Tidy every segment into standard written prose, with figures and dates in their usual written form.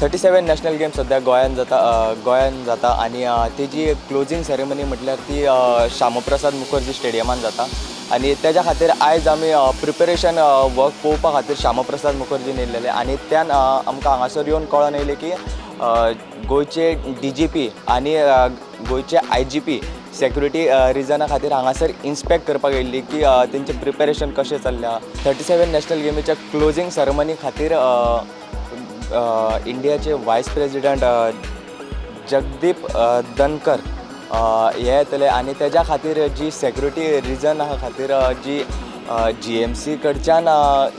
37 national game सद्या गोंयांत जाता, गोंयांत जाता आनी तेजी क्लोजींग सेरेमनी म्हटल्यार ती श्यामप्रसाद मुखर्जी स्टेडियमान जाता आनी तेज्या खातीर आयज आमी प्रिपेरेशन वर्क पळोवपा खातीर श्यामप्रसाद मुखर्जीन येयल्लेले आनी त्यान आमकां हांगासर येवन कळोन येयलें की गोंयचे डीजीपी आनी गोंयचे आयजीपी सेक्युरिटी रिजना खातीर हांगासर इन्स्पेक्ट करपाक येयल्ली की तेंचें प्रिपेरेशन कशें चल्ल्या. 37 नॅशनल गेमीच्या क्लोजींग सेरेमनी खातीर इंडियाचे वायस प्रेजिडंट जगदीप धनकर हे येतले आनी तेज्या खातीर जी सेक्युरिटी रिजन आहा खातीर जी जीएमसी कडच्यान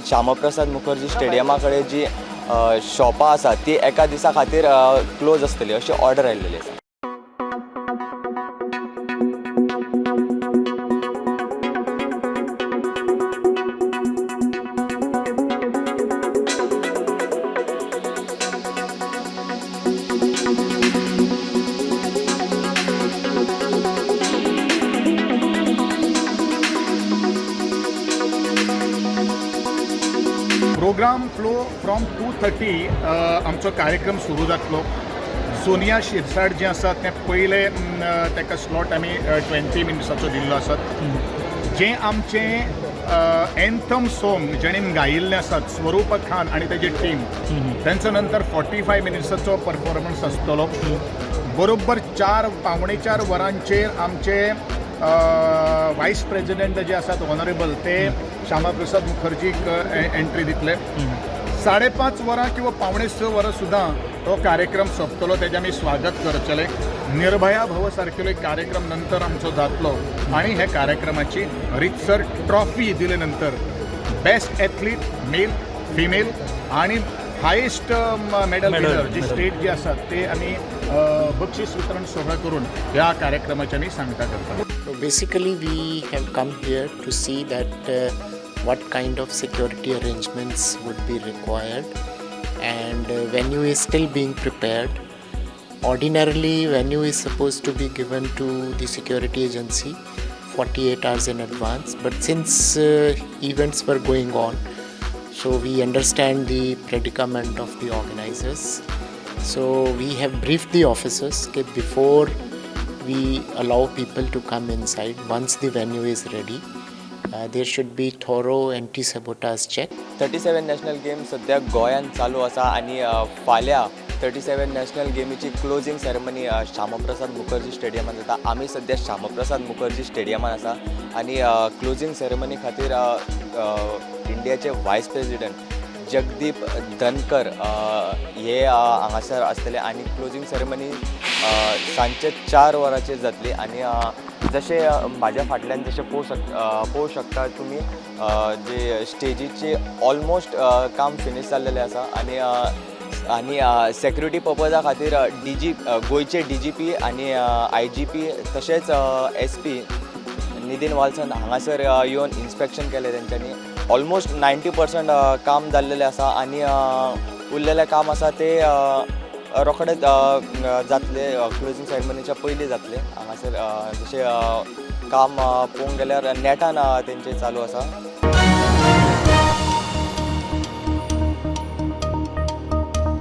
श्यामप्रसाद मुखर्जी स्टेडियमा कडेन जी शॉपां आसा ती एका दिसा खातीर क्लोज आसतली अशी ऑर्डर आयिल्ली आसा. प्रोग्राम फ्लो फ्रॉम 2:30 आमचो कार्यक्रम सुरू जातलो. सोनिया शिरसाट जें आसा तें पयलें ताका स्लॉट आमी 20 मिनट्साचो दिल्लो आसा. जें आमचें एन्थम सोंग जेणें गायिल्लें आसात स्वरूप खान आनी तेजी टीम, तेंचो नंतर 45 मिनट्साचो परफॉर्मन्स आसतलो. बरोबर 4 3:45 वरांचेर आमचे वायस प्रेजिडेंट जे आसात ऑनरेबल ते श्यामाप्रसाद मुखर्जीक एंट्री दितले. 5:30 वरां किंवा 5:45 वरां सुद्दां तो कार्यक्रम सोंपतलो. तेजें आमी स्वागत करतले. निर्भया भव सारकेलो एक कार्यक्रम नंतर आमचो जातलो आनी हे कार्यक्रमाची रितसर ट्रॉफी दिले नंतर बेस्ट एथलीट मेल फिमेल आनी हायेस्ट मेडल विनर जी स्टेट जी आसात ते आमी बक्षीस वितरण सोहळा करून ह्या कार्यक्रमाची आमी सांगता करता. So basically, we have come here to see that what kind of security arrangements would be required, and venue is still being prepared. Ordinarily, venue is supposed to be given to the security agency 48 hours in advance, but since events were going on, so we understand the predicament of the organizers. So we have briefed the officers that before we allow people to come inside, once the venue is ready, there should be thorough anti-sabotage check. 37 national game सद्या गोंयांत चालू आसा आनी फाल्यां 37 national गेमीची closing ceremony Shyamaprasad Mukherjee स्टेडियमान जाता. आमी सद्या श्यामप्रसाद मुखर्जी स्टेडियमान आसा आनी क्लोजींग सेरेमनी खातीर इंडियाचे वायस प्रेजिडंट जगदीप धनकर हे हांगासर आसतले आनी क्लोजींग सेरेमनी सांजचे 4 वरांचेर जातली. आनी जशें म्हाज्या फाटल्यान जशें पळोवंक शकता तुमी, जे स्टेजीचे ऑलमोस्ट काम फिनीश जाल्लेलें आसा आनी आनी सेक्युरिटी पर्पजा खातीर डीजी गोंयचे डीजीपी आनी आयजीपी तशेंच एसपी नितीन वाल्सन हांगासर येवन इन्स्पेक्शन केलें. तेंच्यांनी ऑलमोस्ट 90% काम जाल्लेलें आसा आनी उरलेलें काम आसा तें रोखडेच जातलें, क्लोजींग सेरेमनीच्या पयलीं जातलें. हांगासर जशें काम पळोवंक गेल्यार नेटान तेंचें चालू आसा.